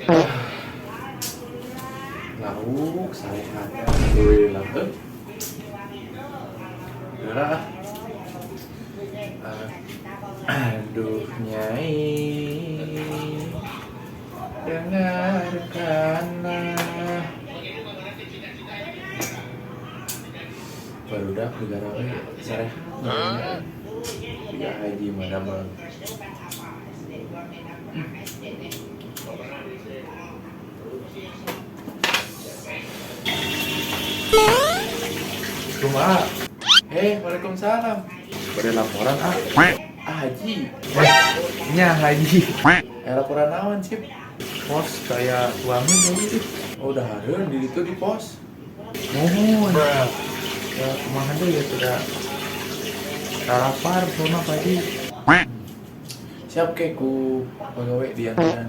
Lauk sarehat. Alhamdulillah. Udah. Ah. Aduh, Nyai. Dengarkanlah. Barudak negara we sarehat. Tiga haji mana mah. Kumaha? Waalaikumsalam. Pada laporan ah. Ah, haji. Nya haji. Laporan naon sih? Pos kayak tuangan haji. Oh, udah hareun di ditu di pos. Mohon. Ya kumaha deui ya sudah tarapar sono Pak Haji. Siap ke ku pegawai di antaran.